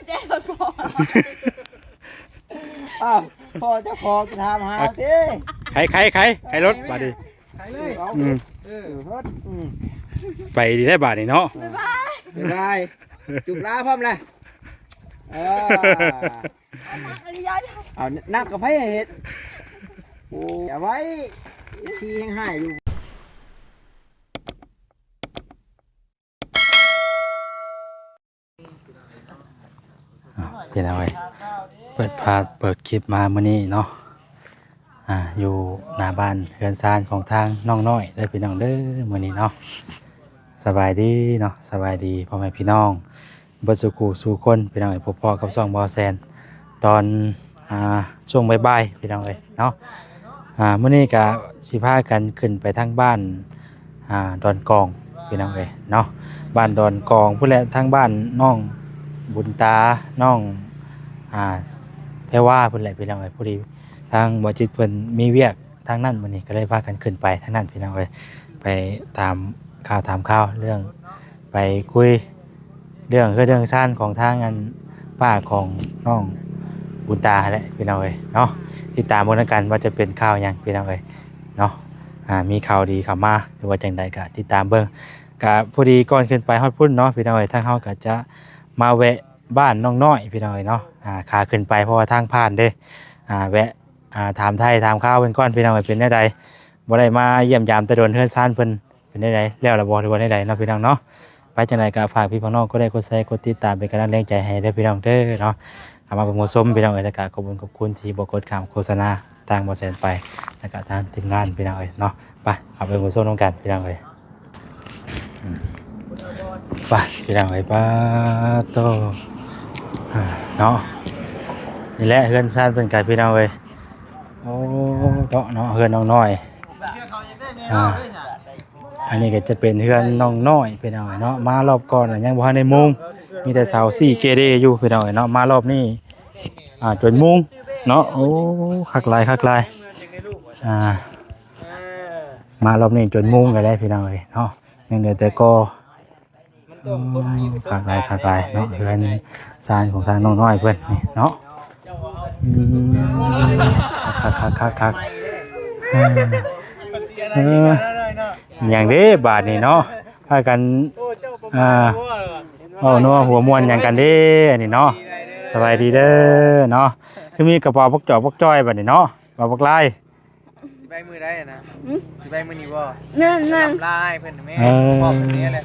ແຈ້ງກ່ອນພໍ່. ອ້າວ ພໍ່ເຈົ້າຂອງຖາມຫາຕິ. ໄຂ ໄຂ ໄຂ ໄຂລົດບາດນີ້. ໄຂເລີຍ. ອືມ ເອີ ລົດ ອືມ ໄປດີໄດ້ບາດນີ້ເນາະ. ບາຍບາຍ ບາຍບາຍ ຈູບລາພ້ອມແລ້ວ. ເອີ ເອົາໜັກອີ່ຫຼີ ເອົາໜັກກັບໃຜເຮັດ. ໂອ້ຍ ເອົາໄວ້ ເອັຟຊີ ແຮງຮ້າຍຢູ່. ອ້າວ ພີ່ນ້ອງເອີຍ ເປີດພາບເປີດຄລິບມາມື້ນີ້ເນາະ ອ່າ ຢູ່ໜ້າບ້ານເຮືອນຊານຂອງທາງນ້ອງນ້ອຍເດີພີ່ນ້ອງເດີ ມື້ນີ້ເນາະ. ສະບາຍດີເນາະ ສະບາຍດີພໍ່ແມ່ພີ່ນ້ອງ ເບິດສູ່ຄູ່ສູ່ຄົນ ພີ່ນ້ອງເອີຍ ພົບພໍ້ກັບຊ່ອງບໍ່ແຊນ ຕອນ ອ່າ ຊ່ວງບ່າຍໆ ພີ່ນ້ອງເອີຍເນາະ. ອ່າ ມື້ນີ້ກະຊິພາກັນຂຶ້ນໄປທາງບ້ານ ອ່າ ດອນກອງ ພີ່ນ້ອງເອີຍເນາະ ບ້ານດອນກອງພຸ້ນແຫຼະ ທາງບ້ານນ້ອງບຸນຕາ ນ້ອງ ອ່າ ແພວາພຸ້ນແຫຼະ ພີ່ນ້ອງເອີຍ. ພໍດີທາງບໍ່ຈິດເພິ່ນມີວຽກ ທາງນັ້ນ ມື້ນີ້ກໍເລີຍພາກັນຂຶ້ນໄປທາງນັ້ນ ພີ່ນ້ອງເອີຍ ໄປຖາມຂ່າວຖາມຄາວເລື່ອງ ໄປຄຸຍເລື່ອງເຮືອນເລື່ອງຊານຂອງທາງອັນປ້າຂອງນ້ອງບຸນຕາຫັ້ນແຫຼະ ພີ່ນ້ອງເອີຍເນາະ. ຕິດຕາມເບິ່ງນຳກັນວ່າຈະເປັນຂ່າວຫຍັງ ພີ່ນ້ອງເອີຍເນາະ. ອ່າ ມີຂ່າວດີເຂົ້າມາ ຫຼືວ່າຈັ່ງໃດກໍຕິດຕາມເບິ່ງ. ກະພໍດີກ່ອນຂຶ້ນໄປຮອດພຸ້ນເນາະ ພີ່ນ້ອງເອີຍ ທາງເຮົາກໍຈະມາແວະບ້ານນ້ອງນ້ອຍ ພີ່ນ້ອງເອີຍເນາະ. ອ່າ ຂາຂຶ້ນໄປ ເພາະວ່າທາງຜ່ານເດ້ ອ່າ ແວະ ອ່າ ຖາມໄຖ່ຖາມຂ່າວເພິ່ນກ່ອນ ພີ່ນ້ອງເອີຍ ເປັນແນວໃດ ບໍ່ໄດ້ມາຢ້ຽມຢາມແຕ່ດົນ ເຮືອນຊານເພິ່ນເປັນແນວໃດ ແລ້ວລະບໍ່ ຫຼືວ່າແນວໃດເນາະ ພີ່ນ້ອງເນາະ. ໄປຈັ່ງໃດກໍຝາກພີ່ຝາກນ້ອງກົດໄລກົດແຊກົດຕິດຕາມ ເປັນກຳລັງແຮງໃຈໃຫ້ເດີພີ່ນ້ອງເດີເນາະ. ເອົາມາເບິ່ງມາຊົມ ພີ່ນ້ອງເອີຍ ແລ້ວກໍຂອບຄຸນຂອບຄຸນທີ່ບໍ່ກົດຂ້າມໂຄສະນາທາງບໍ່ແຊນໄປ ແລ້ວກໍທາງທີມງານ ພີ່ນ້ອງເອີຍເນາະ. ໄປ ເຂົ້າໄປເບິ່ງມາຊົມນຳກັນ ພີ່ນ້ອງເອີຍ. ອືມ ໄປ ພີ່ນ້ອງເອີຍ ປາໂຕ ອ່າ ເນາະ ນີ້ແຫຼະເຮືອນຊານເພິ່ນກະ ພີ່ນ້ອງເອີຍ. ໂອ້ ເນາະ ເນາະ ເຮືອນນ້ອງນ້ອຍ. ອ່າ ອັນນີ້ກໍຈະເປັນເຮືອນນ້ອງນ້ອຍ ພີ່ນ້ອງເອີຍເນາະ. ມາລອບກ່ອນຍັງບໍ່ທັນໄດ້ມຸງ ມີແຕ່ເສົາສີ່ເກເດຢູ່ ພີ່ນ້ອງເອີຍເນາະ. ມາລອບນີ້ ອ່າ ຈົນມຸງເນາະ. ໂອ້ ຄັກຫຼາຍ ຄັກຫຼາຍ. ອ່າ ມາລອບນີ້ຈົນມຸງແລ້ວ ພີ່ນ້ອງເອີຍເນາະ ຍັງເຫຼືອແຕ່ກໍ ຄັກຫຼາຍ ຄັກຫຼາຍເນາະ ເຮືອນຊານຂອງທາງນ້ອງນ້ອຍເພິ່ນນີ້ເນາະ. ອືມ ຄັກໆໆໆ ເອີ ເອີ ຫຍັງເດ້ບາດນີ້ເນາະ ພາກັນ ອ່າ ເວົ້ານົວຫົວມ່ວນຫຍັງກັນເດ້ອັນນີ້ເນາະ. ສະບາຍດີເດີເນາະ ຄືມີກະເປົາບັກຈອກບັກຈ້ອຍບາດນີ້ເນາະ ເປົາບັກລາຍ. ຊິໄປມື້ໃດນະ? ຫືມ? ຊິໄປມື້ນີ້ບໍ່? ແມ່ນໆ ລາຍເພິ່ນແມ່ ເອີ ບອກເພິ່ນນີ້ແຫຼະ.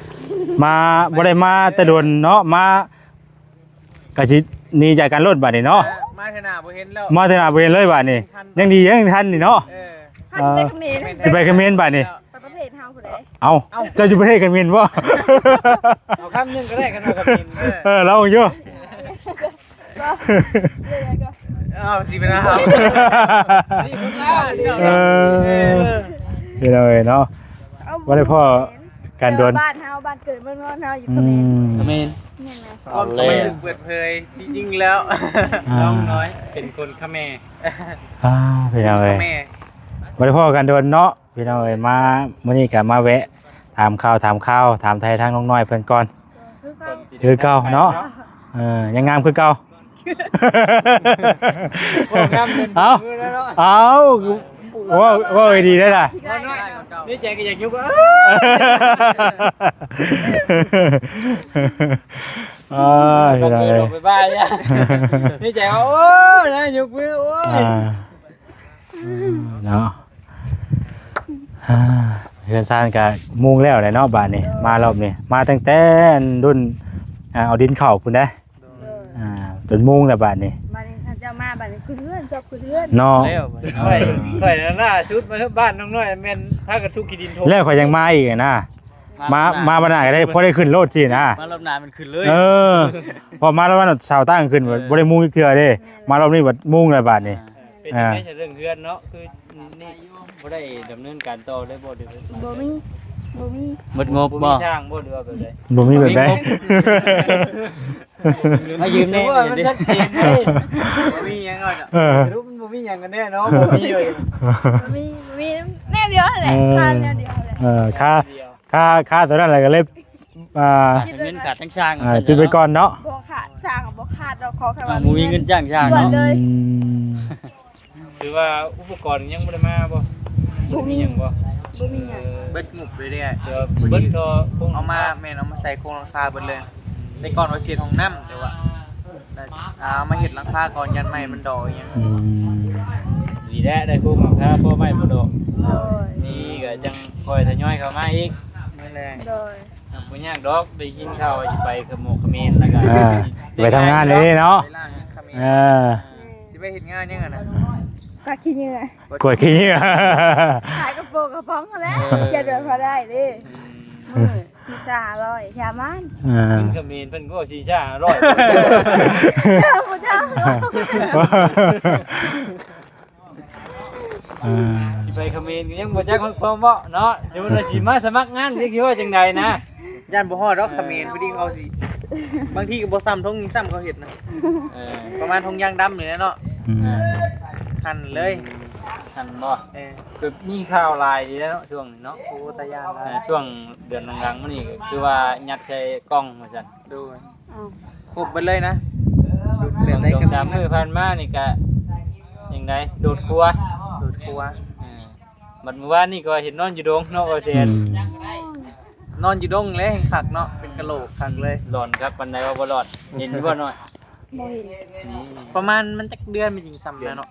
ມາ ບໍ່ໄດ້ມາແຕ່ດົນເນາະ ມາ ກະຊິໜີຈາກກັນໂລດບາດນີ້ເນາະ. ເອີ ມາເທື່ອໜ້າບໍ່ເຫັນແລ້ວ ມາເທື່ອໜ້າບໍ່ເຫັນເລີຍບາດນີ້. ຍັງດີຍັງທັນນີ້ເນາະ. ເອີ ເອີ ຊິໄປເຂມນບາດນີ້. ໄປປະເທດເຮົາພຸ້ນເດ້. ເອົ້າ ເອົ້າ ເຈົ້າຢູ່ປະເທດເຂມນບໍ່? ເອົາຄຳໜຶ່ງກໍໄດ້ ຄັນວ່າເຂມນ. ເອີ ເອີ ລອງຢູ່. ເອົາ ຊິໄປນະ ເອົາ ເອີ ເອີ ເອີ ພີ່ນ້ອງເອີຍເນາະ ບໍ່ໄດ້ພໍ້ກັນດົນ. ເອີ ບ້ານເຮົາ ບ້ານເກີດເມືອງນອນເຮົາຢູ່ ອືມ ເຂມນ ເຂມນ ແມ່ນແຫຼະ. ຄວາມຈິງເປີດເຜີຍ ທີ່ຈິງແລ້ວ ອ່າ ນ້ອງນ້ອຍເປັນຄົນຂະແມ. ອ່າ ພີ່ນ້ອງເອີຍ ຂະແມ ບໍ່ໄດ້ພໍ້ກັນດົນເນາະ. ພີ່ນ້ອງເອີຍ ມາມື້ນີ້ກໍມາແວະຖາມຂ່າວຖາມຄາວ ຖາມໄຖ່ທາງນ້ອງນ້ອຍເພິ່ນກ່ອນ ຄືເກົ່າ ຄືເກົ່າເນາະ. ເອີ ຍັງງາມຄືເກົ່າ. ເອົ້າ ເອົ້າ ເວົ້າ ເວົ້າດີໆໄດ້ລະ. ໃນໃຈກໍຢາກຍົກ ເອີ ພີ່ນ້ອງເອີຍ ໃນໃຈວ່າ ໂອ້ຍ ນາຍົກມື ໂອ້ຍ ອ່າ ເນາະ. ເຮືອນຊານກະມຸງແລ້ວແຫຼະເນາະ ບາດນີ້ ມາລອບນີ້ ມາຕັ້ງແຕ່ລຸ້ນ ອ່າ ເອົາດິນເຂົ້າພຸ້ນເດ້ ໂດຍ ອ່າ ຈົນມຸງແລ້ວບາດນີ້. ບາດນີ້ເຂົາເຈົ້າມາ ບາດນີ້ຂຶ້ນເຮືອນ ຊອບຂຶ້ນເຮືອນເນາະ. ແລ້ວ ເອີ ຂ້ອຍ ຂ້ອຍນັ້ນລ່າສຸດມາເຖິງບ້ານນ້ອງນ້ອຍ ແມ່ນພາກັນຊຸກຂີ້ດິນຖົມ ແລ້ວຂ້ອຍຍັງມາອີກນະ. ມາ ມາ ມາບັດໜ້າກໍໄດ້ ພໍໄດ້ຂຶ້ນໂລດຊີ້ນະ ມາລອບໜ້າມັນຂຶ້ນເລີຍ. ເອີ ເພາະມາລອບນັ້ນເສົາຕັ້ງຂຶ້ນ ເອີ ບໍ່ໄດ້ມຸງຈັກເທື່ອເດ້ ແມ່ນ ມາລອບນີ້ບັດມຸງແລ້ວບາດນີ້. ອ່າ ເປັນຈັ່ງໃດເລື່ອງເຮືອນເນາະ ຄືນີ້ບໍ່ໄດ້ດຳເນີນການຕໍ່ເລີຍບໍ່ ຫຼືວ່າ ບໍ່ມີ ບໍ່ມີ ໝົດງົບບໍ່ ບໍ່ມີຊ່າງບໍ່ ຫຼືວ່າແບບໃດ? ບໍ່ມີແບບໃດ? ບໍ່ມີງົບ ມາຢືມແດ່ ບໍ່ມີຫຍັງເນາະ ເອີ ສະຫຼຸບມັນບໍ່ມີຫຍັງກັນແນ່ເນາະ ບໍ່ມີເລີຍ ບໍ່ມີ ບໍ່ມີ ແນວດຽວຫັ້ນແຫຼະ ເອີ ຄາແນວດຽວແຫຼະ ເອີ ຄາ ຄາ ຄາຕົວນັ້ນແຫຼະ ກໍເລີຍ ອ່າ ຂາດທັງເງິນຂາດທັງຊ່າງ ອ່າ ຈຸດໄວ້ກ່ອນເນາະ. ບໍ່ຂາດ ຊ່າງບໍ່ຂາດດອກ ຂໍແຄ່ວ່າ ເຮົາບໍ່ມີເງິນຈ້າງຊ່າງເນາະ. ອືມ ຖືວ່າອຸປະກອນຍັງບໍ່ໄດ້ມາບໍ່? ບໍ່ມີຫຍັງບໍ່? ບໍ່ມີຫຍັງ ເອີ ເບິດງົບເລີຍເດ້. ເບິດທໍ່ໂຄງ ເອົາມາ ແມ່ນ ເອົາມາໃສ່ໂຄງຫຼັງຄາເບິດເລີຍ. ແຕ່ກ່ອນວ່າຊິເຮັດຫ້ອງນ້ຳ ແຕ່ວ່າ ອ່າ ມາເຮັດຫຼັງຄາກ່ອນ ຢ້ານໄມ້ມັນດໍອີ່ຫຍັງ. ອືມ ດີແລ້ວ ໄດ້ໂຄງຫຼັງຄາ ພໍໄມ້ພໍດອກ. ໂດຍ ນີ້ກໍຈັ່ງຄ່ອຍທະຍອຍເຂົ້າມາອີກ. ນັ້ນແຫຼະ ໂດຍ ບໍ່ຍາກດອກ ໄດ້ຍິນຂ່າວວ່າຊິໄປຂະໝົກຂະເໝນ ແລ້ວກໍ ອ່າ ໄປທຳງານເດ້ເນາະ. ໄປລ້າງຂະເໝນ ເອີ ຊິໄປເຮັດງານຫຍັງຫັ້ນນະ? ກວາດຂີ້ເຫຍື້ອ ກວາດຂີ້ເຫຍື້ອ ຂາຍກະໂປງກະປ໋ອງຫັ້ນແຫຼະ. ເອີ ຢ່າເດືອນພໍໄດ້ເດ້. ອືມ ມື້ສີ່ສາມຮ້ອຍ ຢ່າມັນ ອ່າ ເປັນຂະເໝນເພິ່ນກໍສີ່ສາມຮ້ອຍ ເຈົ້າ ບໍ່ເຈົ້າ. ອ່າ ຊິໄປຂະເໝນກໍຍັງບໍ່ຈັກຮອດຄວາມເວົ້າເນາະ. ສົມມຸດວ່າຊິມາສະໝັກງານ ຊິຄິດວ່າຈັ່ງໃດນະ? ຢ້ານບໍ່ຮອດດອກຂະເໝນ ຜູ້ທີ່ເຂົາຊິ ບາງທີກໍບໍ່ຊ່ຳທົ່ງນີ້ຊ້ຳເຂົາເຮັດນະ. ເອີ ປະມານທົ່ງຢາງດຳນີ້ແຫຼະເນາະ. ອືມ ອ່າ ຫັ້ນເລີຍ ຫັ້ນບໍ່? ເອີ ຄືມີຂ່າວຫຼາຍຢູ່ແລ້ວເນາະ ຊ່ວງນີ້ເນາະ. ໂອ້ ຕາຢ້ານຫຼາຍ. ເອີ ຊ່ວງເດືອນຫຼັງໆມານີ້ກໍຄືວ່າຍັດໃສ່ກ່ອງວ່າຊັ້ນ. ໂດຍ ເອົາ ຄົບເບິດເລີຍນະ. ແບບໃດກໍມີ ສອງສາມມື້ຜ່ານມານີ້ກະຈັ່ງໃດ ໂດດຄົວ ໂດດຄົວ. ເອີ ບັດມື້ວານນີ້ກໍເຫັນນອນຢູ່ດົງເນາະ ບໍ່ແຊນ. ອືມ ນອນຢູ່ດົງແຫຼະ ແຮ່ງຄັກເນາະ ເປັນກະໂຫຼກຄັກເລີຍ. ຫຼອນຄັກປານໃດວ່າບໍ່ຫຼອນ ເຫັນຢູ່ບໍ່ນ້ອຍ? ບໍ່ເຫັນ. ອືມ ປະມານມັນຈັກເດືອນມັນຈຶ່ງຊ່ຳນັ້ນເນາະ?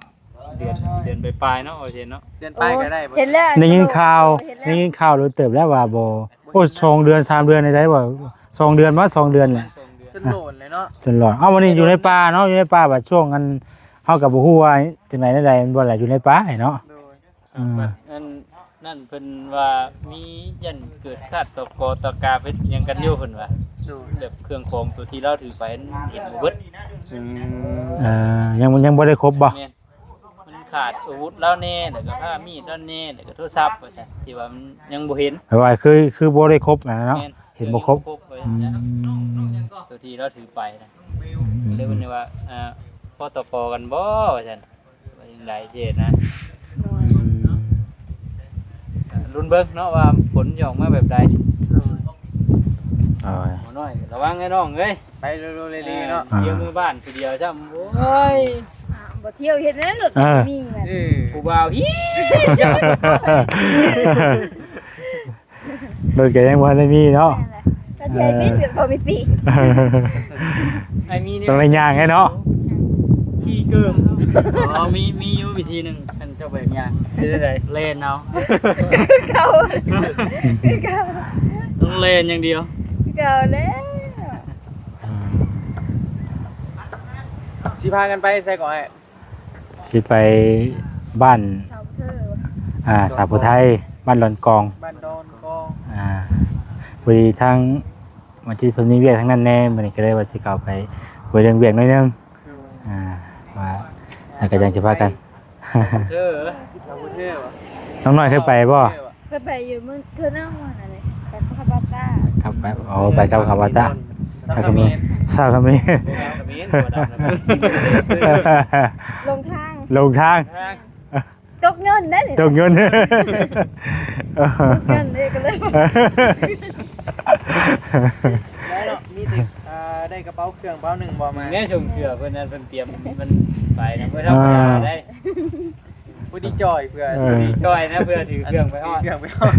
ເດືອນ ເດືອນປາຍໆເນາະ ບໍ່ແຊນເນາະ. ເດືອນປາຍກໍໄດ້. ໂອ້ ເຫັນແລ້ວ ໄດ້ຍິນຂ່າວ ເຫັນແລ້ວ ໄດ້ຍິນຂ່າວໂດນເຕີບແລ້ວວ່າບໍ່ ໂອ້ ສອງເດືອນສາມເດືອນໄດ້ບໍ່? ສອງເດືອນ ມາສອງເດືອນແຫຼະ ຈົນຫຼອນເລີຍເນາະ. ຈົນຫຼອນ. ເອົ້າ ວັນນີ້ຢູ່ໃນປ່າເນາະ ຢູ່ໃນປ່າ ບັດຊ່ວງອັນ ເຮົາກໍບໍ່ຮູ້ວ່າຈັ່ງໃດແນວໃດ ແມ່ນບໍ່ລະ ຢູ່ໃນປ່າເນາະ. ໂດຍ ເອີ ອັນນັ້ນເພິ່ນວ່າມີຢ້ານເກີດຄາດຕໍ່ກໍຕໍ່ກາເຮັດຫຍັງກັນຢູ່ເພິ່ນວ່າ. ໂດຍ ແບບເຄື່ອງຂອງຕົວທີ່ລາວຖືໄປເຫັນບໍ່ເບິດ. ອືມ ເອີ ຍັງ ຍັງບໍ່ໄດ້ຄົບບໍ່? ແມ່ນ ມັນຂາດອາວຸດລາວແດ່ ແລ້ວກໍຜ້າມີດລາວແດ່ ແລ້ວກໍໂທລະສັບວ່າຊັ້ນ ທີ່ວ່າມັນຍັງບໍ່ເຫັນ ແປວ່າຄື ຄືບໍ່ໄດ້ຄົບຫັ້ນນະເນາະ. ແມ່ນ ເຫັນບໍ່ຄົບ ຍັງບໍ່ຄົບວ່າຊັ້ນ. ອືມ ຕົວທີ່ລາວຖືໄປນະ. ອືມ ເລີຍເພິ່ນວ່າ ອ່າ ພໍຕໍ່ກໍກັນບໍ່ວ່າຊັ້ນ ວ່າຈັ່ງໃດເດ້ນະ. ອືມ ລຸ້ນເບິ່ງເນາະວ່າຜົນຈະອອກມາແບບໃດ. ໂດຍ ໂອ້ຍ ໝໍນ້ອຍລະວັງເດີ້ນ້ອງເອີຍ. ໄປເຣວໆເລໆເນາະ. ອ່າ ທ່ຽວມື້ບ້ານຜູ້ດຽວຊ້ຳ ໂອ້ຍ ອ່າ ບໍ່ທ່ຽວເຮັດແນວລົດ ເອີ ມີແບບ ເອີ ຜູ້ບ່າວຮີ້ ລົດກໍຍັງບໍ່ໄດ້ມີເນາະ. ແມ່ນແຫຼະ ຖ້າເທື່ອມີ ເອີ ກໍບໍ່ມີປີກ ໄອ້ມີນີ້ ຕ້ອງໄດ້ຍ່າງໃຫ້ເນາະ ຂີ່ເກີບ. ອໍ ມີ ມີຢູ່ວິທີໜຶ່ງ ຄັນເຈົ້າບໍ່ຢາກຍ່າງ ເຮັດຈັ່ງໃດ? ແລ່ນເອົາ ຄືເກົ່າ ຄືເກົ່າ ຕ້ອງແລ່ນຢ່າງດຽວ ຄືເກົ່າແລ້ວ. ອ່າ ຊິພາກັນໄປໃສກໍອ້າຍ? ຊິໄປບ້ານ ສາວເທີ ອ່າ ສາວຜູ້ໄທ ບ້ານດອນກອງ ບ້ານດອນກອງ. ອ່າ ພໍດີທາງວັນທີເພິ່ນມີວຽກທາງນັ້ນແດ່ ມື້ນີ້ກໍເລີຍວ່າຊິເຂົ້າໄປຄຸຍເລື່ອງວຽກໜ້ອຍໜຶ່ງ. ອ່າ ວ່າ ແລ້ວກໍຈັ່ງຊິພາກັນ ເທີ ສາວເທີ ນ້ອງນ້ອຍເຄີຍໄປບໍ່? ເຄີຍໄປຢູ່ມື້ເທື່ອໜຶ່ງຫັ້ນນະ ໄປຄາບາຕາ ຄັບໄປ ອໍ ໄປກັບຄາບາຕາ ຊາວຂະເໝນ ຊາວຂະເໝນ ໂອ້ ດຳ ລົງທາງ ລົງທາງ ຕົກຍົນໄດ້ນີ້ ຕົກຍົນ ຕົກຍົນເດ້ ກໍເລີຍ ໄດ້ເນາະ ມີແຕ່ ອ່າ ໄດ້ກະເປົາເຄື່ອງເປົາໜຶ່ງບໍ່ມາ ແມ່ຊົງເທື່ອເພິ່ນນັ້ນ ເພິ່ນຕຽມມັນໄປນະ ບໍ່ທຳມະດາໄດ໋. ຜູ້ດີຈ່ອຍເພື່ອ ເອີ ຜູ້ດີຈ່ອຍນະ ເພື່ອຖືເຄື່ອງໄປຮອດ ຖືເຄື່ອງໄປຮອດ.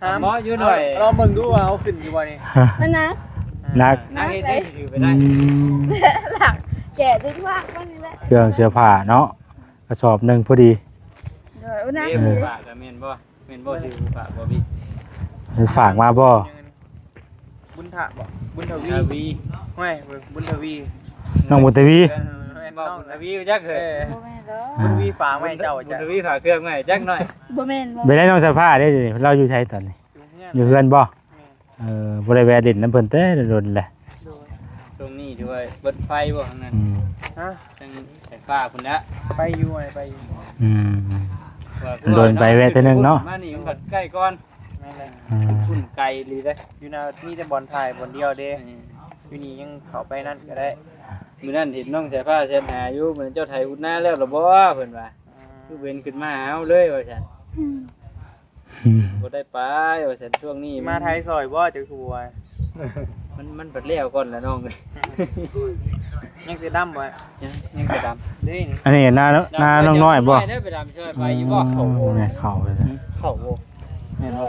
ຫາໝໍຢູ່ໜ້ອຍ ລອງເບິ່ງດູວ່າເອົາຂຶ້ນຢູ່ບໍ່ນີ້ ມັນໜັກ ໜັກ ໜັກເຮັດໄດ້ຖືໄປໄດ້. ອືມ ແກະດຶງວາກມັນນີ້ແຫຼະ ເຄື່ອງເສື້ອຜ້າເນາະ ກະສອບໜຶ່ງພໍດີ. ໂດຍ ໂອ້ ໜັກ ເອີ ຜູ້ຝາກກະແມ່ນບໍ່? ແມ່ນບໍ່ ຊື່ຜູ້ຝາກບໍ່ບີ? ເພິ່ນຝາກມາບໍ່? ບຸນທະບໍ່? ບຸນທະວີ ທະວີ ຫ້ວຍ ບຸນທະວີ ນ້ອງບຸນທະວີ ເອີ ແມ່ນ ເວົ້າບຸນທະວີຈັກເຮີ້ຍ ເອີ ບໍ່ແມ່ນດອກ ບຸນທະວີຝາກມາໃຫ້ເຈົ້າ ບຸນທະວີຝາກເຄື່ອງມາໃຫ້ຈັກໜ້ອຍ ບໍ່ແມ່ນບໍ່ ເປັນໄດນ້ອງສາພາເດ້ ດຽວນີ້ລາວຢູ່ໃສຕອນນີ້? ຢູ່ເຮືອນ ຢູ່ເຮືອນບໍ່? ແມ່ນ ເອີ ບໍ່ໄດ້ແວ່ຫຼິ້ນນຳເພິ່ນແຕ່ດົນແຫຼະ ໂດຍ ຊ່ວງນີ້ຖືວ່າເບິດໄຟບໍ່ທາງນັ້ນ? ອືມ ຮະ? ທາງສາຍຟ້າພຸ້ນແຫຼະ ໄປຢູ່ ໄປຢູ່ ອືມ ດົນໄປແວ່ເທື່ອໜຶ່ງເນາະ ມານີ້ມັນກໍໃກ້ກ່ອນ ແມ່ນແຫຼະ ອືມ ພຸ້ນໄກອີ່ຫຼີເດ້ ຢູ່ນະ ມີແຕ່ບ່ອນຖ່າຍບ່ອນດຽວເດ້ ອືມ ຢູ່ນີ້ຍັງເຂົ້າໄປນັ້ນກໍໄດ້ ມື້ນັ້ນເຫັນນ້ອງສາຍຟ້າແຊດຫາຢູ່ ມື້ນັ້ນເຈົ້າໄຖອຸດນາແລ້ວລະບໍ່ ເພິ່ນວ່າ ອືມ ຄືເຫັນຂຶ້ນມາຫາເຮົາເລີຍວ່າຊັ້ນ ອືມ ບໍ່ໄດ້ໄປວ່າຊັ້ນ ຊ່ວງນີ້ ຊິມາໄທຊ່ອຍບໍ່ ເຈົ້າຄືບໍ່ວ່າ? ມັນ ມັນບັດແລ້ວກ່ອນລະນ້ອງເອີຍ. ຍັງແຕ່ດຳບໍ່? ຍັງ ຍັງແຕ່ດຳເດ້ນີ້. ອັນນີ້ນາ ນານ້ອງນ້ອຍບໍ່? ໄດ້ໄປດຳຊ່ອຍໄປຢູ່ບໍ່? ອືມ ເຂົ້າບໍ່? ແມ່ນເຂົ້າເລີຍ ເຂົ້າບໍ່? ແມ່ນບໍ່?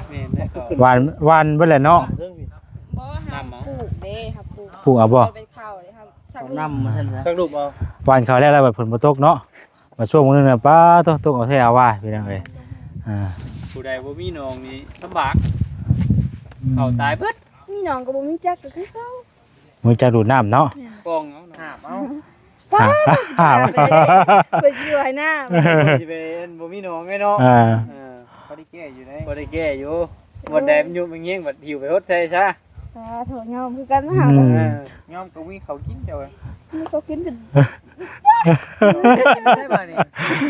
ແມ່ນແລ້ວ ຫວ່ານ ຫວ່ານເບິດແຫຼະເນາະ. ບໍ່ ຫາ ນຳເອົາ ປູກເດ້ ຫາປູກ ປູກເອົາບໍ່? ເປັນເຂົ້າເດ້ ຫາ ເອົານຳ ສັກ ວ່າຊັ້ນຊະ ສັກລູກເອົາ. ຫວ່ານເຂົ້າແລ້ວ ແລ້ວບັດຝົນບໍ່ຕົກເນາະ. ມາຊ່ວງມື້ໜຶ່ງນະ ປ້າໂທ້ ຕົກເອົາແທ້ເອົາວ່າ ພີ່ນ້ອງເອີຍ. ອ່າ ຜູ້ໃດບໍ່ມີໜອງນີ້ລຳບາກ ອືມ ເຂົ້າຕາຍເບິດ. ມີໜອງກໍບໍ່ມີຈັກກໍຄືເກົ່າ ບໍ່ມີຈັກດູດນ້ຳເນາະ. ແມ່ນ ປ່ອງເອົາ ຫາບເອົາ ຫາບ ເພິ່ນຊິຢູ່ໃຫ້ນ້ຳ ເພິ່ນຊິໄປ ອັນ ບໍ່ມີໜອງໄງເນາະ. ອ່າ ເອີ ພໍໄດ້ແກ້ຢູ່ເດ້ ພໍໄດ້ແກ້ຢູ່. ບ່ອນໃດມັນຍຸບມັນແຍງ ບັດຫິ້ວໄປຫົດໃສ່ຊະ. ສາທຸ ຍອມຄືກັນນະ ອືມ ເຮົາກໍ ຍອມກໍມີເຂົາກິນເຈົ້າເອີຍ ມີເຂົາກິນເປັນ ໃຊ່ບາດນີ້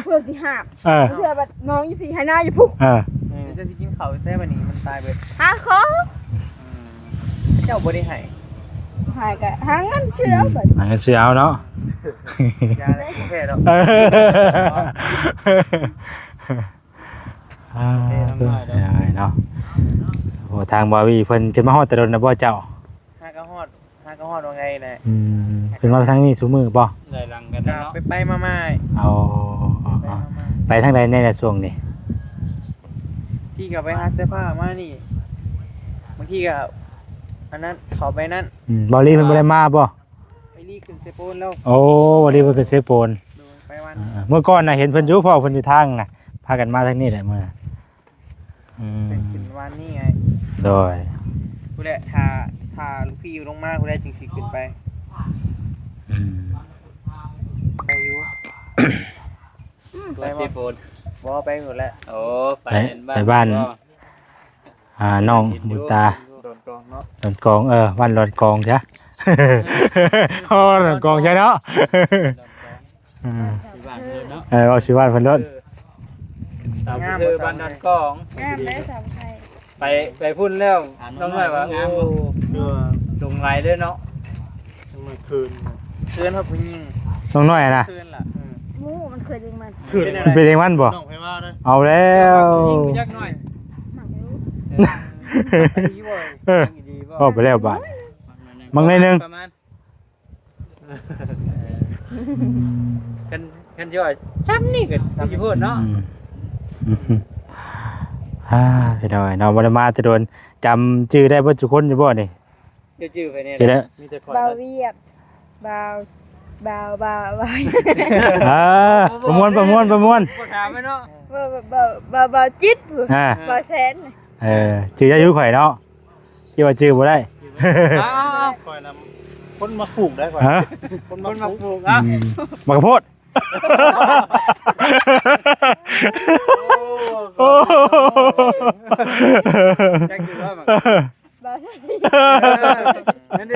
ເພື່ອຊິຫາບ ເອີ ເພື່ອບັດນ້ອງຢູ່ພີ້ ໃຫ້ນາຢູ່ພຸ້ນ ເອີ ເອີ ເຈົ້າຊິກິນເຂົ້າໃສ່ບາດນີ້ ມັນຕາຍເບິດ ຫາຂໍ ອືມ ເຈົ້າບໍ່ໄດ້ໃຫ້ ໃຫ້ກໍຫາເງິນຊື້ເອົາ ອືມ ບັດ ຫາເງິນຊື້ເອົາເນາະ ຢ່າແຫຼະ ແພ້ດອກ ອ່າ ໂອເຄ ເນາະ ໂອ້ ທາງບ່າວວີເພິ່ນຂຶ້ນມາຮອດແຕ່ດົນແລ້ວບໍ່ເຈົ້າ? ຫາກໍຮອດ ຫາກໍຮອດວ່າໄງແຫຼະ ອືມ ເພິ່ນມາທາງນີ້ຊຸມື້ບໍ່? ໄລ່ຫຼັງກັນເນາະ ໄປໆມາໆ ເອົາ ໄປໆມາໆ ໄປທາງໃດແດ່ລະຊ່ວງນີ້? ບາງທີກໍໄປຫາເສື້ອຜ້າມານີ້ ບາງທີກໍອັນນັ້ນ ເຂົ້າໄປນັ້ນ ອືມ ບ່າວລີເພິ່ນບໍ່ໄດ້ມາບໍ່? ໄປລີຂຶ້ນເຊໂປນແລ້ວ ໂອ້ ບໍ່ໄດ້ເພິ່ນຂຶ້ນເຊໂປນ ໂດຍ ໄປວັນ ອ່າ ມື້ກ່ອນນະເຫັນເພິ່ນຢູ່ ເພາະເພິ່ນຢູ່ທາງນະ ພາກັນມາທາງນີ້ແຫຼະມື້ນະ ອືມ ເພິ່ນຂຶ້ນວັນນີ້ໄງ ໂດຍ ພຸ້ນແຫຼະ ຖ້າ ຖ້າລູກພີ່ລົງມາພຸ້ນແຫຼະຈຶ່ງຊິຂຶ້ນໄປ ອືມ ໄປຢູ່ ໄປ ໄປເຊໂປນ ບໍ່ ໄປພຸ້ນແຫຼະ ໂອ້ ໄປ ໄປບ້ານ ໄປບ້ານ ອ່າ ນ້ອງບຸນຕາ ດອນກອງເນາະ ດອນກອງ ເອີ ບ້ານດອນກອງຊະ ອໍ ດອນກອງຊະເນາະ ເອີ ເອີ ເວົ້າຊື່ບ້ານເພິ່ນໂລດ ເອີ ສາວຜູ້ເທີບ້ານດອນກອງ ງາມເດ້ສາວໄທ ໄປ ໄປພຸ້ນແລ້ວ ນ້ອງນ້ອຍວ່າ ໂອ້ ຫຼົງໄຫຼເລີຍເນາະ ນ້ອງນ້ອຍເຂີນ ເຂີນຮັບຜູ້ຍິງ ນ້ອງນ້ອຍນະ ເຂີນລະ ເອີ ໝູ່ມັນເຂີນເອງມັນ ເຂີນ ມັນເປັນເອງມັນບໍ່? ນ້ອງໃຜວ່າເດີ ເອົາແລ້ວ ຜູ້ຍິງຜູ້ຈັກໜ້ອຍ ມັກຢູ່ ເອີ ເວົ້າໄປແລ້ວບາດ ມັກໜ້ອຍໜຶ່ງ ປະມານ ຄັນ ຄັນຊິວ່າຊ່ຳນີ້ກໍຊິໂພດເນາະ ອືມ ອ່າ ພີ່ນ້ອງເນາະ ບໍ່ໄດ້ມາແຕ່ດົນ ຈຳຊື່ໄດ້ເບິດທຸກຄົນຢູ່ບໍ່ນີ້? ຈະຈື່ໄປແນ່ ຈະໄດ້ ມີແຕ່ຂ້ອຍ ບ່າວວຽດ ບ່າວ ບ່າວ ບ່າວ ບ່າວ ເອີ ປະມວນ ປະມວນ ປະມວນ ບໍ່ຖາມແມ່ນເນາະ ບ່າວ ບ່າວ ບ່າວ ບ່າວຈິດ ອ່າ ບ່າວແສນ ເອີ ຈື່ໄດ້ຢູ່ຂ້ອຍເນາະ ຄິດວ່າຈື່ບໍ່ໄດ້ ເອົາໆໆ ຂ້ອຍນຳ ຄົນມັກປູກໄດ໋ຂ້ອຍ ຮະ ຄົນມັກປູກ ຄົນມັກປູກ ອືມ ໝາກກະໂພດ ໂອ້ ໂອ້ ຈັກຢູ່ວ່າມັກ ບໍ່ໃຊ່ ນັ້ນເດ້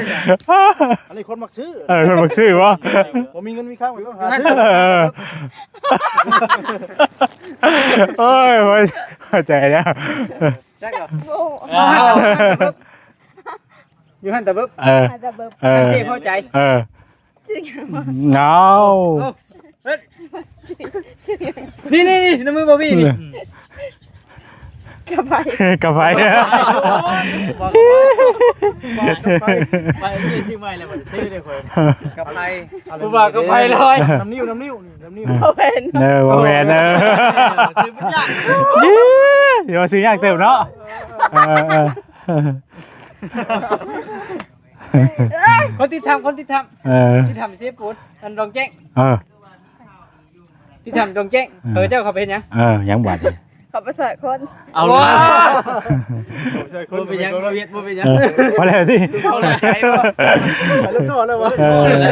ອັນນີ້ຄົນມັກຊື້ ເອີ ຄົນມັກຊື້ບໍ່? ບໍ່ມີເງິນມີຄຳກໍຕ້ອງຫາຊື້ ເອີ ໂອ້ຍ ບໍ່ເຂົ້າໃຈແລ້ວ ຈັກບໍ່ ອ່າ ຢູ່ຫັ້ນຕະເບິບ ເອີ ຫັ້ນຕະເບິບ ເອີ ເຈົ້ພໍໃຈ ເອີ ຊື່ຫຍັງວະ ເອົາ ເອີ ນີ້ໆໆ ໃນມືບໍ່ມີນີ້ ກະໄພ ກະໄພ ໄປ ນີ້ຊື່ໃໝ່ແລ້ວ ບໍ່ໄດ້ຊື່ເດ້ຂ້ອຍ ກະໄພ ຜູ້ບ່າວກະໄພລອຍ ນຳນິ້ວ ນຳນິ້ວ ນຳນິ້ວ ບໍ່ແມ່ນ ເອີ ບໍ່ແມ່ນ ເອີ ຊື່ມັນຍາກ ຊິວ່າຊື່ຍາກເຕີບເນາະ ເອີ ເອີ ຄົນຕິດຕາມ ຄົນຕິດຕາມ ເອີ ຕິດຕາມເຊໂປນ ອັນດອງແຈ້ງ ເອີ ຕິດຕາມດອງແຈ້ງ ເອີ ເຂົາເຈົ້າເຂົ້າໄປເຮັດຫຍັງ? ເອີ ຫຍັງບາດນີ້ ເຂົາໄປຊ່ອຍຄົນ ເອົາລະ ບໍ່ເປັນຫຍັງ ບໍ່ເປັນຫຍັງ ເອີ ພໍແລ້ວຕິ ເອົາລະ ໄປແລ້ວບໍ່ ໄປແລ້ວຕໍ່ແລ້ວບໍ່ ເອີ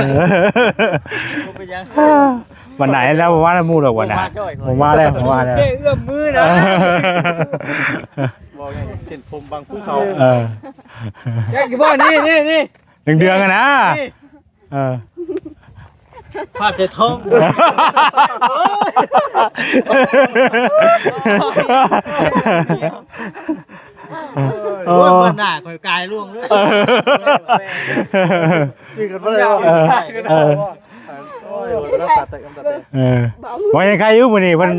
ບໍ່ເປັນຫຍັງ ວັນໃດແລ້ວບໍ່ມານຳໝູ່ດອກວັນນະ ບໍ່ມາແລ້ວ ບໍ່ມາແລ້ວ ເອື້ອມມືນະ ບໍ່ໄງ ເສັ້ນຜົມບັງພູເຂົາ ເອີ ແຈ້ງຢູ່ບໍ່ ນີ້ໆໆ ເດືອງໆ ຫັ້ນນະ ນີ້ ເອີ ພາບໃສ່ທ້ອງ ໂອ້ຍ ເອີ ເບິ່ງໜ້າຂ້ອຍກາຍລ່ວງເລີຍ ຈື່ກັນບໍ່ໄດ້ ເອີ ເອີ ໂອ້ຍ ນ້ຳຕາແຕກ ນ້ຳຕາແຕກ ເອີ ບໍ່ຍັງໃຄຢູ່ມື້ນີ້ ເພິ່ນ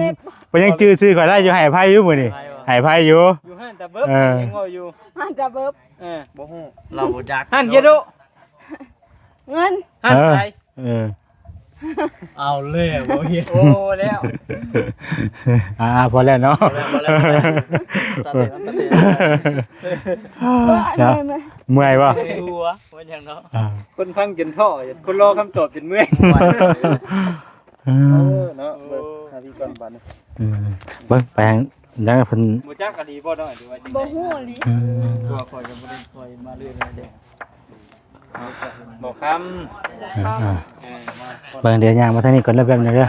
ເພິ່ນຍັງຈື່ຊື່ຂ້ອຍໄດ້ຢູ່ ໃຫ້ອະໄພຢູ່ມື້ນີ້ ໃຫ້ໄຜຢູ່ ຢູ່ຮ້ານຕາເບີບ ເອີ ຍັງເວົ້າຢູ່ ຮ້ານຕາເບີບ ເອີ ບໍ່ຮູ້ ລາວບໍ່ຈັກ ຮ້ານເຢໂດ ເງິນ ຮ້ານຂາຍ ເອີ ເອີ ເອົາແລ້ວ ບໍ່ເຮັດ ໂອ້ ແລ້ວ ອ່າ ພໍແລ້ວເນາະ ພໍແລ້ວ ພໍແລ້ວ ຕັດເຕະ ຕັດເຕະ ເນາະ ເມື່ອຍບໍ່? ເມື່ອຍຫົວ ວ່າຫຍັງເນາະ ອ່າ ຄົນຟັງຈົນທໍ້ ຄົນລໍຄຳຕອບຈົນເມື່ອຍ ເອີ ເອີ ເນາະ ເບິ່ງຫາທີ່ກ່ອນບາດນີ້ ອືມ ເບິ່ງໄປທາງໃດເພິ່ນ ບໍ່ຈັກອີ່ຫຼີບໍ່ເນາະ ຫຼືວ່າຈັ່ງໃດ ບໍ່ຮູ້ອີ່ຫຼີ ອືມ ຕົວຂ້ອຍກໍບໍ່ໄດ້ຄ່ອຍມາເລື້ອຍເດ້ ບໍ່ຄຳ ອ່າ ເອີ ມາ ເບິ່ງ ດຽວຍ່າງມາທາງນີ້ກ່ອນເດີ ແປັບໜຶ່ງເດີ ອ່າ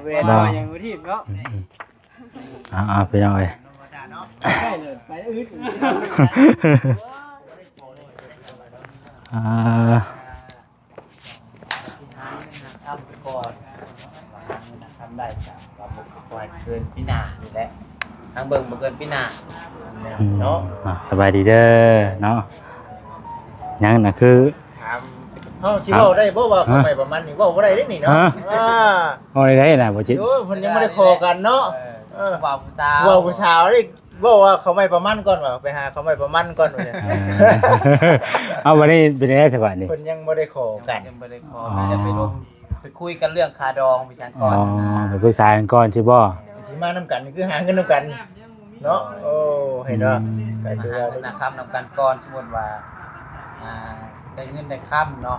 ແມ່ນ ອ່າ ບໍ່ ບໍ່ຫຍັງບໍ່ທີບເນາະ ອືມ ອ່າ ອ່າ ພີ່ນ້ອງເອີຍ ໄປອື່ນ ອ່າ ອະທິຖານຫາຄຳກ່ອນ ຫາເງິນຫາຄຳໄດ້ກໍວ່າບໍ່ຄ່ອຍເກີນປີໜ້ານີ້ແຫຼະ ທາງເບິ່ງບໍ່ເກີນປີໜ້າ ອືມ ເນາະ ອ່າ ສະບາຍດີເດີເນາະ ຫຍັງນະ ຄື ຖາມ ເຮົາຊິເວົ້າໄດ້ບໍ່ວ່າເຂົ້າໄປປະມານນີ້ ເວົ້າບໍ່ໄດ້ເດ້ນີ້ເນາະ ອ່າ ເວົ້າໄດ້ນະ ບໍ່ຈິດ ໂອ້ຍ ເພິ່ນຍັງບໍ່ໄດ້ຂໍກັນເນາະ ເອີ ເອີ ຜູ້ບ່າວຜູ້ສາວ ຜູ້ບ່າວຜູ້ສາວເດ້ ເວົ້າວ່າເຂົ້າໄມ້ປະມັນກ່ອນວ່າ ໄປຫາເຂົ້າໄມ້ປະມັນກ່ອນວ່າ ເອີ ເອົາ ບັດນີ້ເປັນໄງສະບາດນີ້ ເພິ່ນຍັງບໍ່ໄດ້ຂໍກັນ ຍັງບໍ່ໄດ້ຂໍ ອໍ ມີແຕ່ໄປລົງ ໄປຄຸຍກັນເລື່ອງຄ່າດອງໄປສັງກ່ອນ ອໍ ນະ ໄປປຶກສາກັນກ່ອນຊິບໍ່ ຊິມານຳກັນ ຄືຫາເງິນນຳກັນເນາະ ໂອ້ ເຫັນບໍ່ ອືມ ກໍຖືວ່າຫາເງິນຫາຄຳນຳກັນກ່ອນ ສົມມຸດວ່າ ອ່າ ໄດ້ເງິນໄດ້ຄຳເນາະ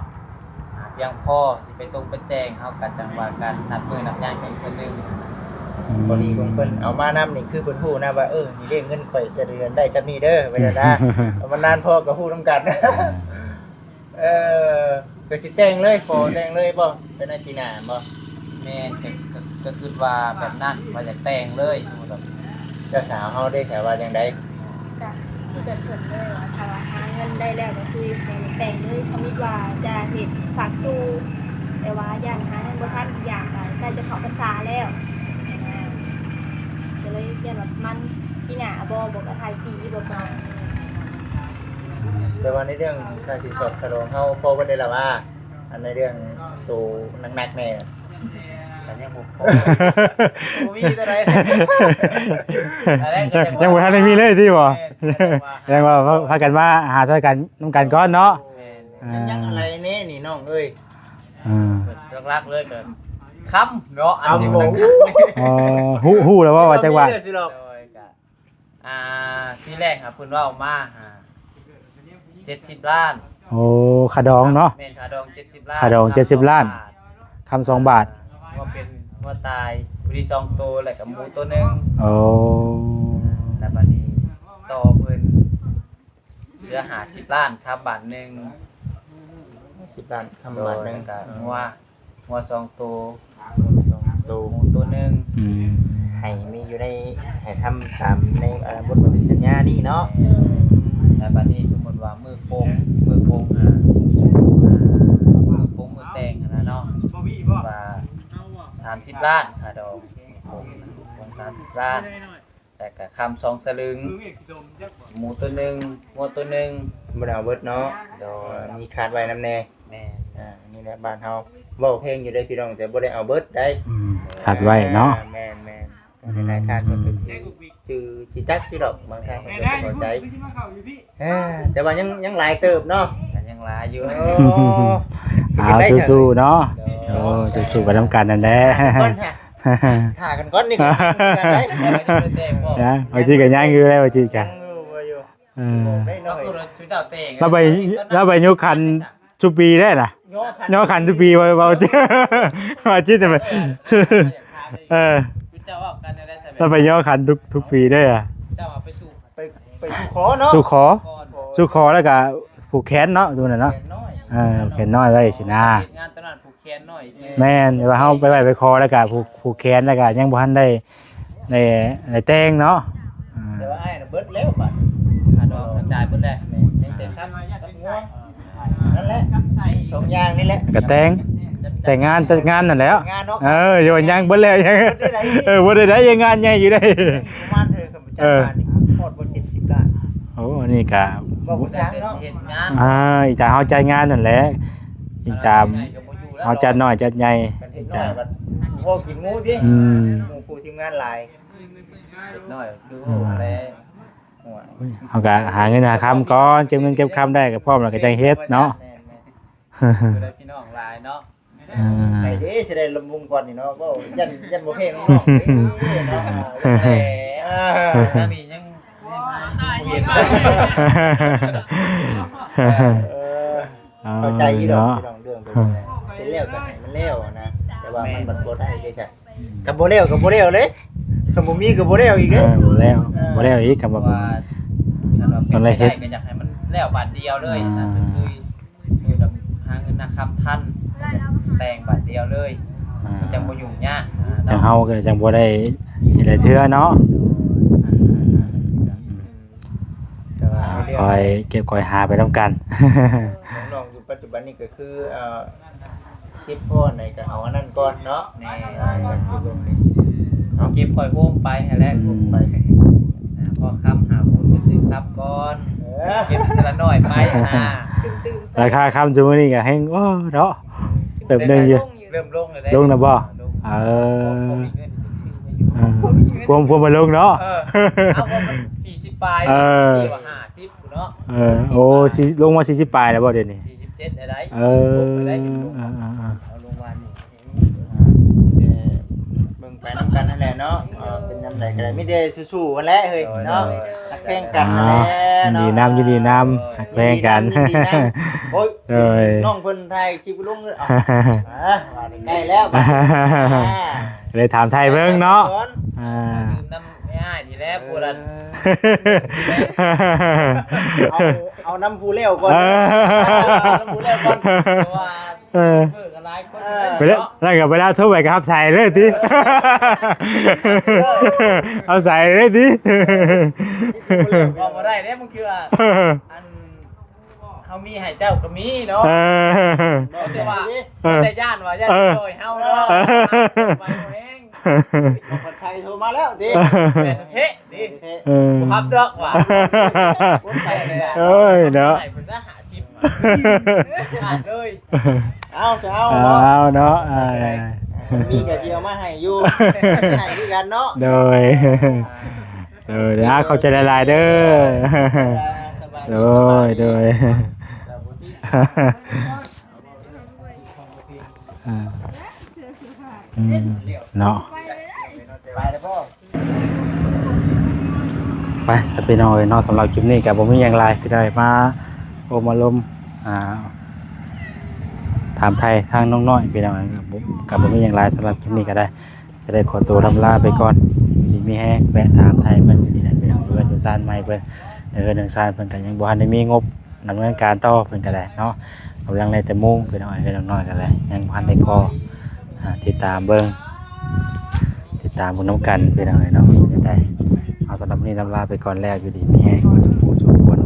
ອ່າ ພຽງພໍຊິໄປຕົງໄປແຕ່ງ ເຮົາກໍຈັ່ງວ່າກັນ ນັດມື້ນັດຍາມກັນເທື່ອໜຶ່ງ ອືມ ພໍດີຂອງເພິ່ນເອົາມານຳນີ້ ຄືເພິ່ນຮູ້ນະວ່າ ເອີ ນີ້ເດ້ເງິນຂ້ອຍແຕ່ເດືອນໄດ້ຊ່ຳນີ້ເດີ ວ່າຊັ້ນນະ ເອົາມານານພໍກໍຮູ້ນຳກັນ ເອີ ກໍຊິແຕ່ງເລີຍ ຂໍແຕ່ງເລີຍບໍ່ ພາຍໃນປີໜ້າແມ່ນບໍ່? ແມ່ນ ກໍ ກໍ ກໍຄິດວ່າແບບນັ້ນ ວ່າຢາກແຕ່ງເລີຍ ສົມມຸດວ່າ ເຈົ້າສາວເຮົາເດ້ ສາວວ່າຈັ່ງໃດ? ກະຄືກັນເພິ່ນເລີຍວ່າ ຖ້າວ່າຫາເງິນໄດ້ແລ້ວກໍຄືໃຫ້ແຕ່ງເລີຍ ທຳອິດວ່າຈະເຮັດຝາກສູ່ ແຕ່ວ່າຢ້ານຫາເງິນບໍ່ທັນ ອີກຢ່າງກໍໃກ້ຈະເຂົ້າພັນສາແລ້ວ ກໍເລີຍຢ້ານວ່າມັນປີໜ້າບໍ່ ບໍ່ກໍທ້າຍປີບໍ່ປະມານນີ້. ແຕ່ວ່າໃນເລື່ອງຄ່າສິນສອດຄ່າດອງເຮົາພໍເບິດໄດ້ລະວ່າ ອັນໃນເລື່ອງໂຕໜັກໆແດ່ ກໍຍັງບໍ່ພໍ ບໍ່ມີເທົ່າໃດ ອັນນັ້ນກໍຍັງ ຍັງບໍ່ທັນໄດ້ມີເລີຍຕິບໍ່? ແມ່ນ ແຕ່ວ່າ ແຕ່ວ່າພາກັນມາຫາຊ່ອຍກັນນຳກັນກ່ອນເນາະ ແມ່ນ ອ່າ ຍັງອະໄລແດ່ນີ້ນ້ອງເອີຍ ອ່າ ຫຼັກໆເລີຍກໍຄຳເນາະ ຄຳ ອັນທີ່ບໍ່ ອໍ ຮູ້ ຮູ້ແລ້ວວ່າ ວ່າຈັກບາດ ໂດຍ ກະ ອ່າ ທີແລກຫາເພິ່ນເວົ້າມາຫາເຈັດສິບລ້ານ ໂອ້ ຄ່າດອງເນາະ ແມ່ນ ຄ່າດອງເຈັດສິບລ້ານ ຄ່າດອງເຈັດສິບລ້ານ ຄຳສອງບາດ ຄຳສອງບາດ ອ່າ ງົວເປັນງົວຕາຍ ຜູ້ທີ່ສອງໂຕ ແລ້ວກໍໝູໂຕໜຶ່ງ ໂອ້ ແລ້ວບາດນີ້ຕໍ່ເພິ່ນເຫຼືອຫ້າສິບລ້ານ ຄຳບາດໜຶ່ງ ຫ້າສິບລ້ານ ຄຳບາດໜຶ່ງ ໂດຍ ແລ້ວກໍງົວ ງົວສອງໂຕ ສອງໂຕ ໝູໂຕໜຶ່ງ ອືມ ໃຫ້ມີຢູ່ໃນ ໃຫ້ທຳຕາມໃນ ເອີ ບົດບັນທຶກສັນຍານີ້ເນາະ ແລ້ວບາດນີ້ສົມມຸດວ່າມື້ໂປ່ງ ມື້ໂປ່ງ ອ່າ ມື້ໂປ່ງມື້ແຕ່ງຫັ້ນນະເນາະ ວ່າສາມສິບລ້ານຄ່າດອງ ມື້ໂປ່ງ ມື້ໂປ່ງສາມສິບລ້ານ ແລ້ວກະຄຳສອງສະລຶງ ໝູໂຕໜຶ່ງ ງົວໂຕໜຶ່ງ ບໍ່ໄດ້ເອົາເບິດເນາະ ໂດຍ ມີຄາດໄວ້ນຳແດ່ ແມ່ນ ອ່າ ນີ້ແຫຼະບ້ານເຮົາ ເວົ້າແພງຢູ່ເດ້ພີ່ນ້ອງ ແຕ່ບໍ່ໄດ້ເອົາເບິດໄດ໋ ອືມ ຄາດໄວ້ເນາະ ແມ່ນໆ ອືມ ຫຼາຍໆທ່ານເພິ່ນກໍຄືຊິຈັກຢູ່ດອກ ບາງທ່ານເພິ່ນກໍບໍ່ເຂົ້າໃຈ ເອີ ແຕ່ວ່າຍັງ ຍັງຫຼາຍເຕີບເນາະ ກໍຍັງຫຼາຍຢູ່ ເອົາ ສູ້ໆເນາະ ໂດຍ ໂອ້ ສູ້ໆໄປນຳກັນນັ້ນແຫຼະ ຖ້າກັນກ່ອນນີ້ກໍ ຍັງ ບາງທີກໍຍັງຢູ່ແລ້ວ ບາງທີກໍ ເອີ ລາວໄປ ລາວໄປຍົກຂັນຊຸປີໄດ້ນະ ຍົກຂັນຊຸປີ ເວົ້າ ເວົ້າຈິດ ເວົ້າຈິດ ເອີ ລາວໄປຍົກຂັນທຸກ ທຸກປີໄດ້ອະ ເຈົ້າເອົາໄປສູ່ ໄປ ໄປສູ່ຂໍເນາະ ສູ່ຂໍ ສູ່ຂໍ ແລ້ວກໍຜູກແຂນເນາະ ຢູ່ນັ້ນເນາະ ແຂນນ້ອຍ ເອີ ແຂນນ້ອຍໄວ້ຊີ້ນະ ເຮັດງານຕອນນັ້ນ ແຂນໜ້ອຍຊື່ ແມ່ນ ແຕ່ວ່າເຮົາໄປໄຫວ້ໄປຂໍ ແລ້ວກະຜູກ ຜູກແຂນ ແລ້ວກະຍັງບໍ່ທັນໄດ້ ໄດ້ ໄດ້ແຕ່ງເນາະ ອ່າ ແຕ່ວ່າອ້າຍນະເບິດແລ້ວບາດ ຄ່າດອງກະຈ່າຍເບິດແລ້ວ ແມ່ນ ຍັງແຕ່ຄຳກັບງົວ ນັ້ນແຫຼະ ສອງຢ່າງນີ້ແຫຼະ ກະແຕ່ງ ແຕ່ງງານ ຈັດງານນັ້ນແຫຼະ ເອີ ຢູ່ວ່າຍັງເບິດແລ້ວ ຍັງ ເອີ ບໍ່ໄດ້ໄດ້ ງານໃຫຍ່ຢູ່ເດ້ ປະມານເທົ່າໃດ ເອີ ຮອດບໍ່ ເຈັດສິບລ້ານ ໂອ້ ອັນນີ້ກະ ເວົ້າບໍ່ຊ່າງເນາະ ເຮັດງານ ອ່າ ອີງຕາມເຮົາຈັດງານນັ້ນແຫຼະ ອີງຕາມເຮົາຈັດນ້ອຍຈັດໃຫຍ່ ເຮັດນ້ອຍບັດພໍກິນໝູຕິ ອືມ ໝູຜູ້ທີມງານຫຼາຍ ເດັກນ້ອຍຄືຮູ້ແລ້ວ. ໂອ້ຍ ເຮົາກໍຫາເງິນຫາຄຳກ່ອນ ເກັບເງິນເກັບຄຳໄດ້ກໍພ້ອມແລ້ວກໍຈັ່ງເຮັດເນາະ. ແມ່ນໆ ບໍ່ໄດ້ພີ່ນ້ອງຫຼາຍເນາະ. ອ່າ ໄປເດ້ ຊິໄດ້ລຳວົງກ່ອນນີ້ເນາະ. ເວົ້າຢ້ານ ຢ້ານບໍ່ແພງເນາະ. ເອີ ທາງນີ້ຍັງ ເອີ ເອີ ເຂົ້າໃຈຢູ່ດອກ ເນາະ ພີ່ນ້ອງ ເລື່ອງເປັນແນວໃດ ເປັນແລ້ວກໍໃຫ້ມັນແລ້ວນະ ແຕ່ວ່າມັນບັດບໍ່ໄດ້ເດ້ຊະ ກໍບໍ່ແລ້ວກໍບໍ່ແລ້ວເລີຍ ຄັນບໍ່ມີກໍບໍ່ແລ້ວອີກເດ້. ເອີ ບໍ່ແລ້ວ ເອີ ບໍ່ແລ້ວອີກ ຄັນວ່າ ວ່າ ບໍ່ມີ ຄັນວ່າເປັນໄປໄດ້ກໍຢາກໃຫ້ມັນແລ້ວບາດດຽວເລີຍນະ ອ່າ ຄື ຄືແບບຫາເງິນຫາຄຳທັນ ແຕ່ງບາດດຽວເລີຍ ອ່າ ມັນຈັ່ງບໍ່ຫຍຸ້ງຍາກນະ ຈັ່ງເຮົາກໍຈັ່ງບໍ່ໄດ້ເຮັດຫຼາຍເທື່ອເນາະ. ແຕ່ວ່າ ອ່າ ໃນເລື່ອງ ຄ່ອຍເກັບຄ່ອຍຫາໄປນຳກັນ. ເອີ ນ້ອງໆຢູ່ປັດຈຸບັນນີ້ກໍຄື ເອີ ເກັບພໍໄດ້ກໍເອົາອັນນັ້ນກ່ອນເນາະ. ແມ່ນ ເອົາເກັບຄ່ອຍໂຮມໄປຫັ້ນແຫຼະ ອືມ ໂຮມໄປ ອ່າ ພໍຄຳຫາບຸນໄປຊື້ຄຳກ່ອນ. ເອີ ເກັບທີລະໜ້ອຍໄປຫັ້ນນະ ຕື່ມໆ ລາຄາຄຳຊຸມື້ນີ້ກໍແຮງ ໂອ້ ເນາະ ເຕີບໜຶ່ງຢູ່ ເລີ່ມລົງແລ້ວເດ້ ລົງແລ້ວບໍ່? ລົງ ເອີ ພໍມີເງິນຊື້ໄປຢູ່ ເອີ ພວມ ພວມມາລົງເນາະ. ເອີ ເອົາ ເພາະມັນສີ່ສິບປາຍ ເອີ ດີກວ່າຫ້າສິບ ເນາະ. ເອີ ໂອ້ ສີ່ສິບ ສີ່ ລົງມາສີ່ສິບປາຍແລ້ວບໍ່ດຽວນີ້? ສີ່ສິບເຈັດໄດ້. ເອີ ລົງໄປໄດ້ ເອີ ເອີ ເອີ ເອົາລົງມານີ້ ມີແຕ່ເບິ່ງໄປນຳກັນຫັ້ນແຫຼະເນາະ. ເອີ ເປັນຍາມໃດກໍໄດ້ ມີແຕ່ສູ້ໆຫັ້ນແຫຼະເຮີ້ຍເນາະ. ໂດຍ ຮັກແພງກັນຫັ້ນແຫຼະເນາະ. ຍິນດີນຳ ຍິນດີນຳ ຮັກແພງກັນ ຍິນດີນຳ ຍິນດີນຳ. ໂອ້ຍ ໂດຍ ນ້ອງເພິ່ນຖ່າຍຄລິບລົງ ເອົາ ອ່າ ວ່າໃກ້ແລ້ວ ບາດນີ້ ອ່າ ເລີຍຖາມໄທເບິ່ງເນາະ. ອ່າ ມາດື່ມນຳ ແມ່ອ້າຍນີ້ແຫຼະ ເອີ ຜູ້ນັ້ນ ເອົາ ເອົານຳຜູ້ແລ້ວກ່ອນ ເອີ ເອົານຳຜູ້ແລ້ວກ່ອນ ເພາະວ່າ ເອີ ເພິ່ນກໍຫຼາຍຄົນ ເອີ ຢູ່ ແລ້ວກໍເວລາໂທໄປກໍຮັບສາຍເລີຍຕິ ເອີ ຮັບສາຍເລີຍຕິ ເວົ້າບໍ່ໄດ້ເດ້ ບາງເທື່ອ ອັນ ເຮົາມີໃຫ້ເຈົ້າກໍມີເນາະ ເອີ ແຕ່ວ່າ ເອີ ແຕ່ຢ້ານວ່າຢ້ານ ເອີ ຈອຍເຮົາເນາະ ເອີ ໄປບໍ່ແຮງ ເພິ່ນໄທໂທມາແລ້ວຕິ ແມ່ນແທ້ຕິ ເອີ ບໍ່ຮັບດອກວ່າ ຄົນໄທແຫຼະ ໂອ້ຍເນາະ ໃຫ້ເພິ່ນຊະຫ້າສິບ ຂາດເລີຍ ເອົາຊະ ເອົາເນາະ ເອົາເນາະ ເອີ ມີກໍຊິເອົາມາໃຫ້ຢູ່ ໃຫ້ຄືກັນເນາະ ໂດຍ ໂດຍ ເດີ ຂອບໃຈຫຼາຍໆເດີ ໂດຍ ໂດຍ ອ່າ ອືມ ເນາະ ໄປຊະພີ່ນ້ອງເອີຍເນາະ ສຳລັບຄລິບນີ້ກໍບໍ່ມີຫຍັງຫຼາຍ ພີ່ນ້ອງເອີຍ ມາໂອ້ມາລົມ ອ່າ ຖາມໄຖ່ທາງນ້ອງນ້ອຍ ພີ່ນ້ອງເອີຍ ກໍບໍ່ ກໍບໍ່ມີຫຍັງຫຼາຍ ສຳລັບຄລິບນີ້ກໍໄດ້ ຈະໄດ້ຂໍຕົວລ່ຳລາໄປກ່ອນ ຢູ່ດີມີແຮງ ແວະຖາມໄຖ່ເພິ່ນຢູ່ນີ້ແຫຼະ ໄປທາງເຮືອນຢູ່ຊານໃໝ່ເພິ່ນ ເຮືອນຊານເພິ່ນກໍຍັງບໍ່ທັນໄດ້ມີງົບດຳເນີນການຕໍ່ ເພິ່ນກໍໄດ້ເນາະ ກຳລັງໄດ້ແຕ່ມຸງ ພີ່ນ້ອງເອີຍ ເຮືອນນ້ອຍກໍໄດ້ ຍັງບໍ່ທັນໄດ້ກໍ່ ອ່າ ຕິດຕາມເບິ່ງ ຕິດຕາມເບິ່ງນຳກັນ ພີ່ນ້ອງເອີຍເນາະ ເປັນຈັ່ງໃດ ເອົາ ສຳລັບມື້ນີ້ລ່ຳລາໄປກ່ອນແລ້ວ ຢູ່ດີມີແຮງ ສຸຂູສຸຂຄົນ